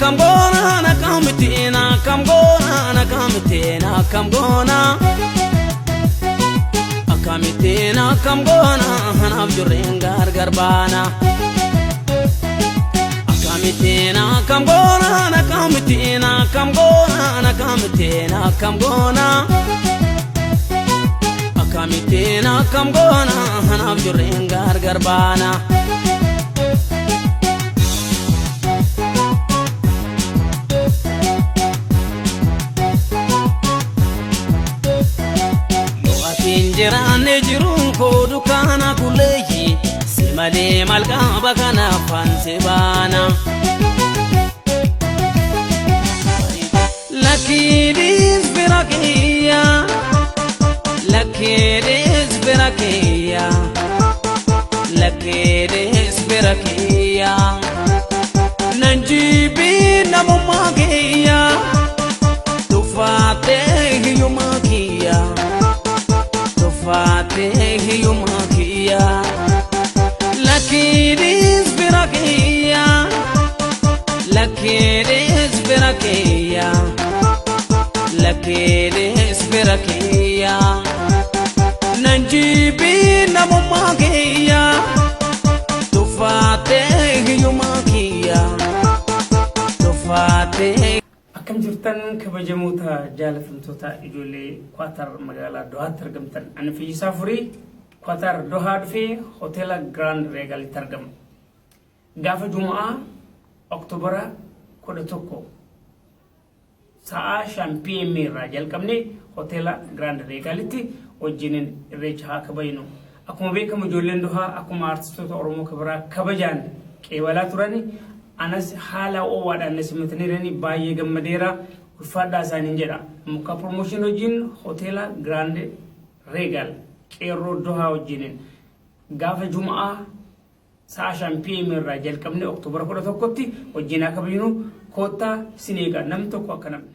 Akkam goona akkamittiin, akkam goona akkamittiin, akkam goona akkamittiin, akkam goona anaaf jirreen gargar baana. Akkamittiin akkam goona akkamittiin, akkam goona akkamittiin, akkam goona akkamittiin, akkam goona anaaf jirreen gargar baana. Yoo ati hin jiraanne jiruun koo dukkaana kulleeyyi, si malee maal qaba, kanaaf ansi baana. Lakkiidhis bira kiyya, lakkiidhis bira kiyya, lakkiidhis bira kiyya. Nan jibbii namummaa kiyya, tuffaatee hiyyummaa kiyya, tuffaatee hiyyummaa kiyya. Lakkiidhis bira kiyya, lakkiidhis bira kiyya, lakkiidhis bira kiyya. Nan jibbii namummaa kiyya, tuffaatee hiyyummaa kiyya, tuffaatee. Akkam jirtan, kabajamoota jaalatamtoota ijoollee Kwaatar magaalaa Dohaatti argamtan? Ani Fayyisaa Furii Kwaatar Dohaa dhufee hoteela Grand Reegalitti argama. Gaafa Juma'aa Oktoobara 11 sa'aa 5 PM irraa jalqabnee hoteela Grand Reegalitti wajjiniin irreecha haa kabajnu. Akkuma beekamu ijoolleen Dohaa akkuma artistoota Oromoo kabiraa kabajaan qeebalaa turani. Anas haala ho'aadhaan na simataniirani, baay'ee gammadeera. Ulfaadhaa isaaniin jedha. Muka Promotion wajjin hoteela Grand Regal qeerroo Dohaa wajjiniin gaafa Juma'aa sa'a 5 PM irraa jalqabnee Oktoobara 11tti wajjin haa kabajnu, koottaa, isin eega, namni tokko akka namni.